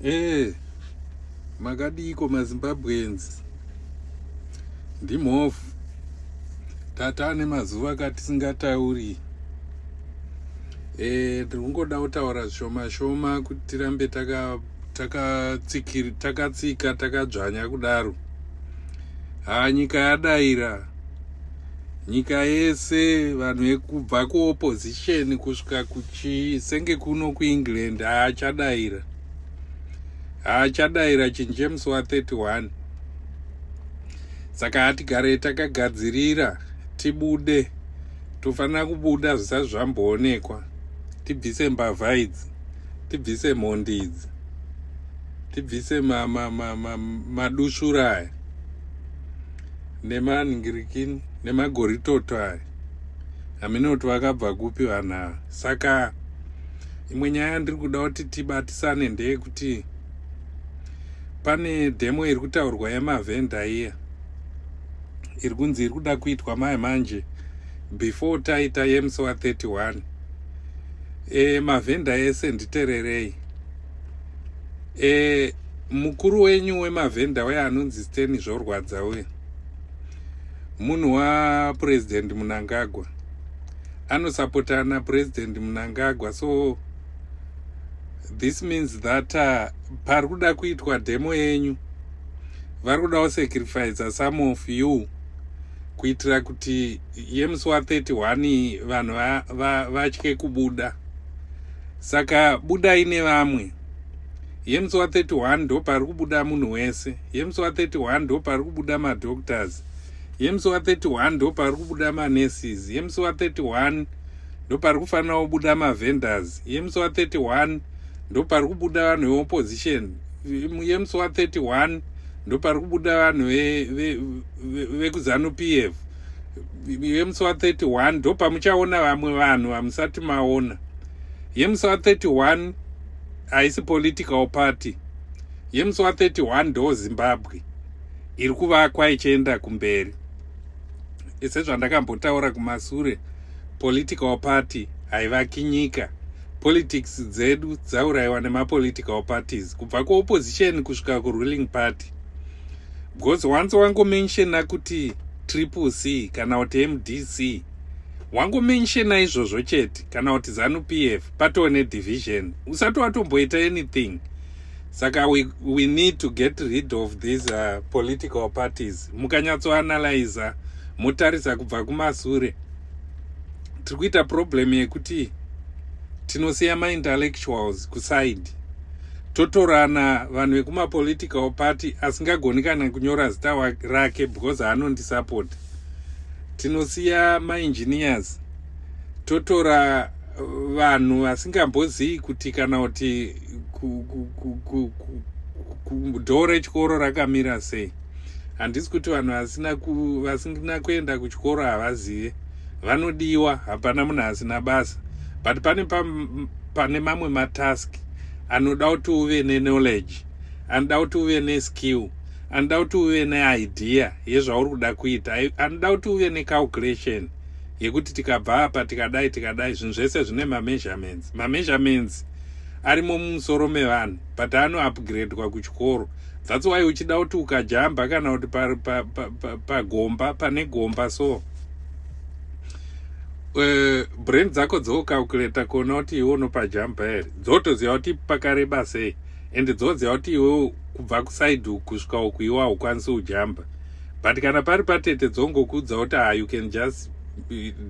Eh, makadiiko maZimbabweans? Ndimhofu. Tata nemazuva katisingatauri. Eh, ndiri kungoda kutaura zvishoma shoma kuti tirambe takatsika taka takadzvanya kudaro. Ha, nyika yadaira. Nyika yese vanhu vekubva kuopposition kusvika kuchii senge kuno kuEngland haachadaira. Haachadaira chinhu chemusi wa31. Saka hatigarei takagadzirira tibude. Tofanira kubuda zvisati zvamboonekwa. Tibvise mbavha idzi. Tibvise mhondi idzi. Tibvise madusvura aya. Nemanhingirikini nemagoritoto aya. Hameno kuti vakabva kupi vanhu ava. Saka imwe nyaya yandiri kuda kuti tibatisane ndeyekuti pane demo iri kutaurwa yemavhenda iya iri kunzi iri kuda kuitwa mai manje before taita yemusi wa31. Mavhenda ese nditererei. Mukuru wenyu wemavhenda uya anonzi Steni Zvorwadza uya, munhu waPurezidendi Munangagwa, anosapotana President Munangagwa. So this means that pari kuda kuitwa demo yenyu, vari kuda kusacrifice some of you kuitira kuti yemusi wa31 vanhu vatye kubuda. Saka budai nevamwe. Yemusi wa31 ndo pari kubuda munhu wese. Yemusi wa31 ndo pari kubuda madoctors. Yemusi wa31 ndo pari kubuda manurses. Yemusi wa31 ndo pari kufanira kubuda mavendors. Yemusi wa31 ndo pari kubuda vanhu veopposition. Yemusi wa31 ndo pari kubuda vanhu vekuZANU PF. Yemusi wa31 ndo pamuchaona vamwe vanhu vamusati maona. Yemusi wa31 haisi political party. Yemusi wa31 ndo Zimbabwe iri kuvakwa ichienda kumberi. Sezvandakambotaura kumasure, political party haivaki nyika. Politics dzedu dzaurayiwa nemapolitical parties, kubva kuopposition kusvika kuruling party, because once wangomentiona kuti Triple C kana kuti MDC, wangomentiona izvozvo chete, kana kuti ZANU PF, patoo nedivision usati watomboita anything. Saka we need to get rid of these political parties. Mukanyatsoanalyza, motarisa kubva kumasure, tiri kuita problem yekuti tinosiya maintellectuals kuside, totorana vanhu vekumapolitical party asingagoni kana kunyora zita rake because haanondisupport. Tinosiya maengineers, totora vanhu vasingambozivi kuti kana kuti dhoo rechikoro rakamira sei. Handisi kuti vanhu vasina kuenda kuchikoro havazive, vanodiwa, hapana munhu asina basa, but pane mamwe matask anoda kuti uve neknowledge, anoda kuti uve neskill, anoda kuti uve neidea yezvauri kuda kuita, anoda kuti uve necalculation yekuti tikabva apa tikadai tikadai. Zvinhu zvese zvine mameasurements. Mameasurements arimo mumusoro mevanhu, but anoupgradwa kuchikoro. That's why uchida kuti ukajamba kana kuti pagomba pane gomba, so brain dzako dzocalculata kuona kuti iwe unopajamba here, dzotoziva kuti pakareba sei, and dzoziva kuti iwe kubva kuside kusvika uku iwe haukwanisi kujamba. But kana pari patete, dzongokuudza kuti, "Ah, you can just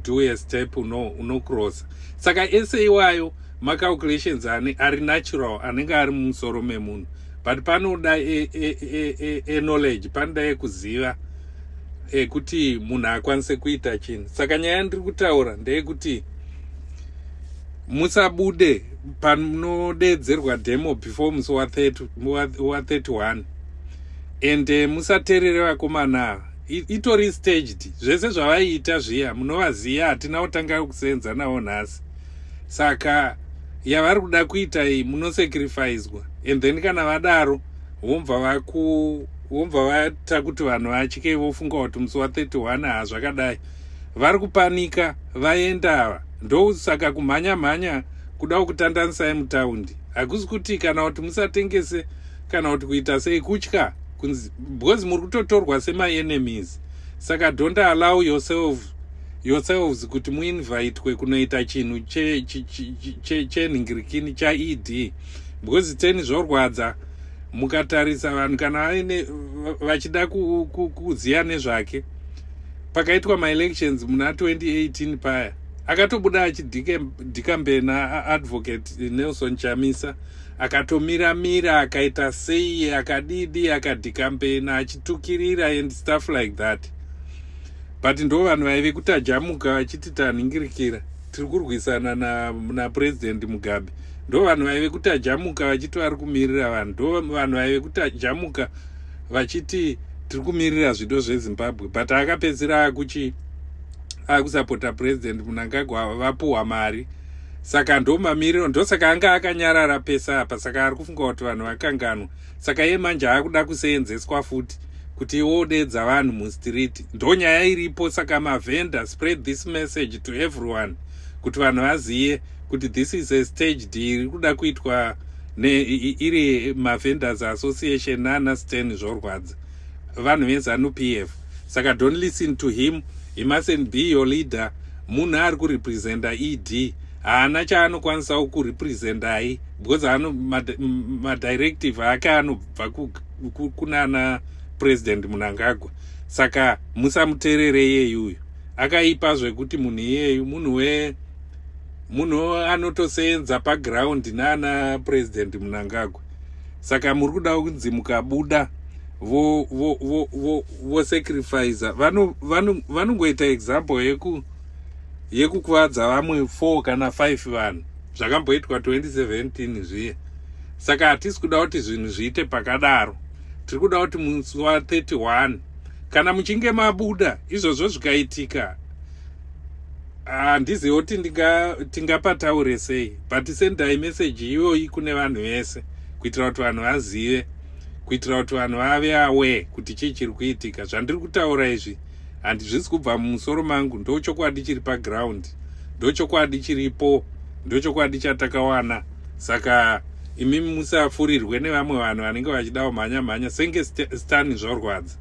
do a step, unocrossa." Saka ese iwayo macalculations ari natural anenge ari mumusoro memunhu, but panoda eknowledge, panoda ekuziva ekuti munhu akwanise kuita chinhu. Saka nyaya yandiri kutaura ndeyekuti musabude panodedzerwa demo before musi wa31, and musateerere vakomana ava. Itori staged zvese zvavaiita zviya, munovaziva, hatina kutanga kusenza navo nhasi. Saka yavari kuda kuita iyi, munosacrificwa, and then kana vadaro vobva vaita kuti vanhu vatye, vofunga kuti musi wa31 hazvakadai, vari kupanika, vaenda ava. Ndosaka kumhanya mhanya kuda kutandanisai mutaundi. Hakusi kuti kana kuti musatengese kana kuti kuita sei, kutya kunzi, because muri kutotorwa semaenemies. Saka don't allow yourselves kuti muinvitwe kunoita chinhu chenhingirikini chaED, because Stan Zvorwadza, mukatarisa vanhu kana vaine vachida kuziva nezvake, pakaitwa maelections muna 2018 paya, akatobuda achidhikambena Advocate Nelson Chamisa, akatomira-mira, akaita sei, akadidi, akadhikambena achitukirira and stuff like that. But ndo vanhu vaive kutajamuka vachiti tanhingirikira, tiri kurwisana naPurezidendi Mugabe. Ndo vanhu vaive kutajamuka vachiti vari kumirira vanhu. Ndo vanhu vaive kutajamuka vachiti tiri kumirira zvido zveZimbabwe, but akapedzisira akuchi akusapota President Mnangagwa, vapuhwa mari. Saka ndo mamiriro, ndosaka anga akanyarara pesa apa. Saka ari kufunga kuti vanhu vakanganwa. Saka iye manje aakuda kuseenzeswa futi kuti iwodedza vanhu mustreet. Ndo nyaya iripo. Saka mavhenda, spread this message to everyone kuti vanhu vazive kuti this is a staged iri kuda kuitwa iri mavendors association nana Stan Zvorwadza, vanhu veZANU PF. Saka don't listen to him. He mustn't be your leader. Munhu ari kurepresenta ED, haana chaanokwanisawo kurepresentai, because ano madirective ake anobva kunana President Mnangagwa. Saka musamuteerere iyeyuyu, akaipa zvekuti. Munhu iyeyu munhu we munhu anotoseenza paground naana President Mnangagwa. Saka muri kuda kunzi mukabuda vosacrifica, vanongoita example yekukuvadza vamwe 4 kana 5 vanhu, zvakamboitwa 2017 zviye. Saka hatisi kuda kuti zvinhu zviite pakadaro. Tiri kuda kuti musi wa31, kana muchinge mabuda, izvozvo zvikaitika, handizivi kuti tingapataure sei, but sendai meseji iyoyi kune vanhu vese kuitira kuti vanhu vazive, kuitira kuti vanhu vave aware kuti chii chiri kuitika. Zvandiri kutaura izvi handizvisi kubva mumusoro mangu. Ndo chokwadi chiri paground, ndo chokwadi chiripo, ndo chokwadi chatakawana. Saka imimi musafurirwe nevamwe vanhu vanenge vachida kumhanya mhanya senge Stan Zvorwadza,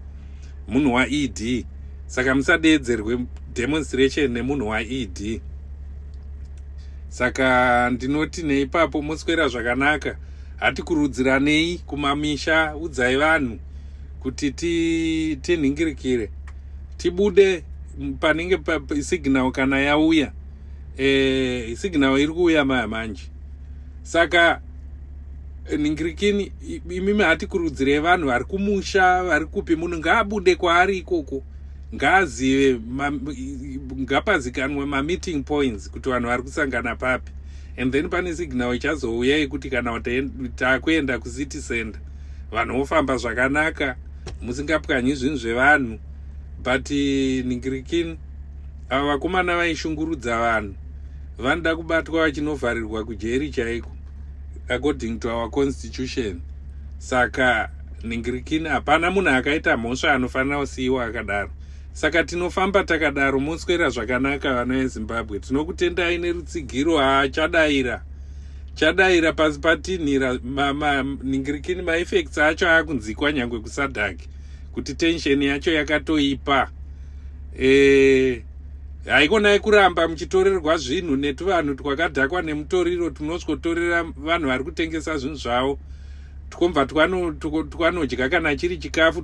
munhu waED. Saka musadeedzerwe demonstration nemunhu waED. Saka ndinoti neipapo moswera zvakanaka. Hatikurudziranei kumamisha, udzai vanhu kuti tinhingirikire, tibude panenge signal kana yauya. Signal iri kuuya maya manje. Saka ningirikini, imimi hatikurudzirei vanhu vari kumusha, vari kupi, munhu ngaabude kwaari ikoko, ngaazive, ngapazikanwe mameeting points kuti vanhu vari kusangana papi. And then pane signal ichazouya yekuti kana takuenda kucity center, vanhu vofamba zvakanaka, musingapwanyi zvinhu zvevanhu. But ningirikini, ava vakomana vaishungurudza vanhu vanoda kubatwa vachinovharirwa kujeri chaiko, according to our constitution. Saka ningirikini, hapana munhu akaita mhosva anofanira kusiyiwa akadaro. Saka tinofamba takadaro. Moswera zvakanaka, vana veZimbabwe. Tinokutendai nerutsigiro. Haachadaira, chadaira pasi patinhira. Ningirikini, maeffects acho aakunzikwa nyange kuSADC kuti tension yacho yakatoipa. Haikonai kuramba muchitorerwa zvinhu netuvanhu twakadhakwa nemutoriro, tunosvotorera vanhu vari kutengesa zvinhu zvavo, twobva twanodya. Kana chiri chikafu,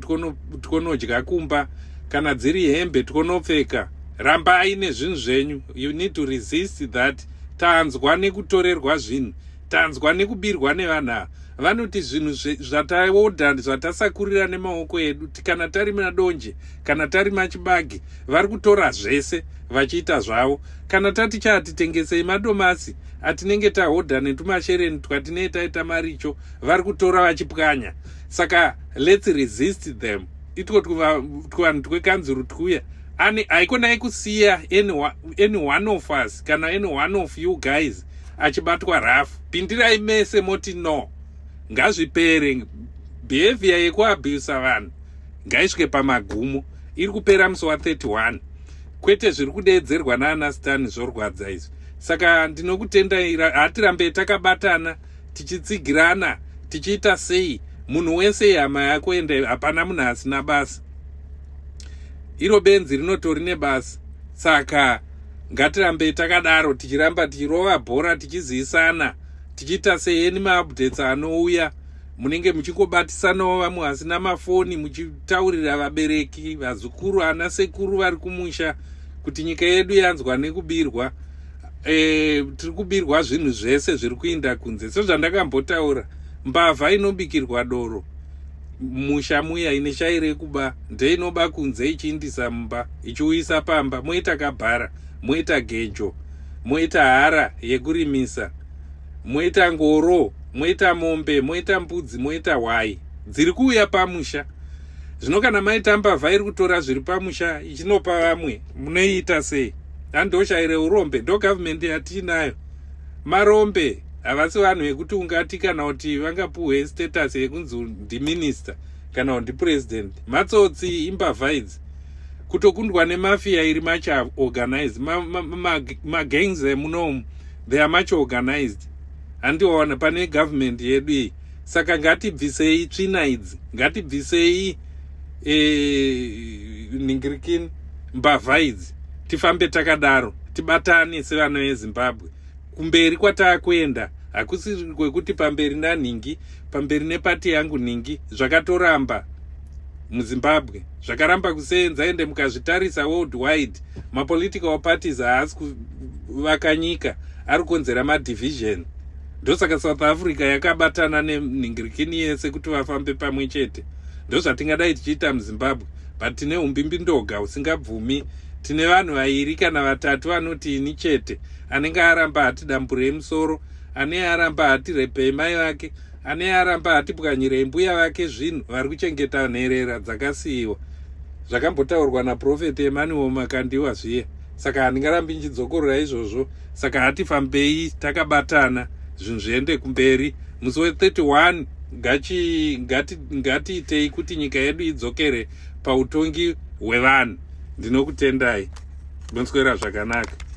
twonodya kumba, kana dziri hembe, twonopfeka. Rambai nezvinhu zvenyu. You need to resist that. Tanzwa nekutorerwa zvinhu, tanzwa nekubirwa nevanhu ava. Vanoti zvinhu zvataodha, zvatasakurira nemaoko edu, kana tarima donje, kana tarima chibage, vari kutora zvese vachiita zvavo. Kana tati chaatitengesei madomasi atinenge tahodha netumashereni twatinee taita maricho, vari kutora vachipwanya. Saka let's resist them. Itwo tuvanhu twekanzuru twuya, haikonai kusiya any one of us kana any one of you guys achibatwa rafu. Pindirai mese, moti no, ngazvipere. Behavior yekuabhusa vanhu ngaisvike pamagumo. Iri kupera musi wa31, kwete zviri kudeedzerwa naana Stan Zvorwadza izvi. Saka ndinokutendai. Hatirambei takabatana. tichitsigirana, tichiita sei. Munhu wese hama yako, ende hapana munhu asina basa. Iro benzi rinotori nebasa. Saka ngatirambei takadaro, tichiramba tichirova bhora, tichizivisana, tichiita seyeni maupdates anouya. Munenge muchingobatisanawo vamwe vasina mafoni, muchitaurira vabereki, vazukuru, ana sekuru vari kumusha kuti nyika yedu yanzwa nekubirwa. Tiri kubirwa zvinhu zvese zviri kuinda kunze. Sezvandakambotaura, mbavha inobikirwa doro musha muya ine shai rekuba ndeinoba kunze ichiindisa mumba, ichiuyisa pamba. Moita kabhara, moita gejo, moita hara yekurimisa, moita ngoro, moita mombe, moita mbudzi, moita hwai dziri kuuya pamusha. Zvino kana maita mbavha iri kutora zviri pamusha ichinopa vamwe, munoiita sei? Handoshaire urombe. Ndo gavhumendi yatiinayo. Marombe. Havasi vanhu vekuti ungati kana kuti vangapuhwe status yekunzi ndiminister kana kuti ndipresident. Matsotsi, imbavha idzi, kutokundwa nemafia iri much organized. Magangs ma, ma, emunomu, they are much organized, handiona pane government yedu iyi. Saka ngatibvisei tsvina idzi, ngatibvisei ningirikini, mbavha idzi, tifambe takadaro, tibatane sevana veZimbabwe. Kumberi kwataakuenda hakusi kwekuti pamberi nanhingi, pamberi nepati yangu nhingi. Zvakatoramba muZimbabwe, zvakaramba kuseenza. Ende mukazvitarisa worldwide, mapolitical parties haasi kuvaka nyika, ari kukonzera madivision. Ndosaka South Africa yakabatana nenhingirikini yese kuti vafambe pamwe chete. Ndozvatingadai tichiita muZimbabwe, but tine umbimbindoga husingabvumi. Tine vanhu vairi kana vatatu vanoti ini chete. Anenge aramba hatidamburei musoro, ane aramba hatirepei mai vake, ane aramba hatipwanyirei mbuya vake zvinhu, vari kuchengeta nherera dzakasiyiwa, zvakambotaurwa naProphet Emmanuel Makandiwa zviye. Saka handingarambi nchidzokorora izvozvo. Saka hatifambei takabatana, zvinhu zviende kumberi. Musi we31 ngatiitei kuti nyika yedu idzokere pautongi hwevanhu. Ndinokutendai, munswera zvakanaka.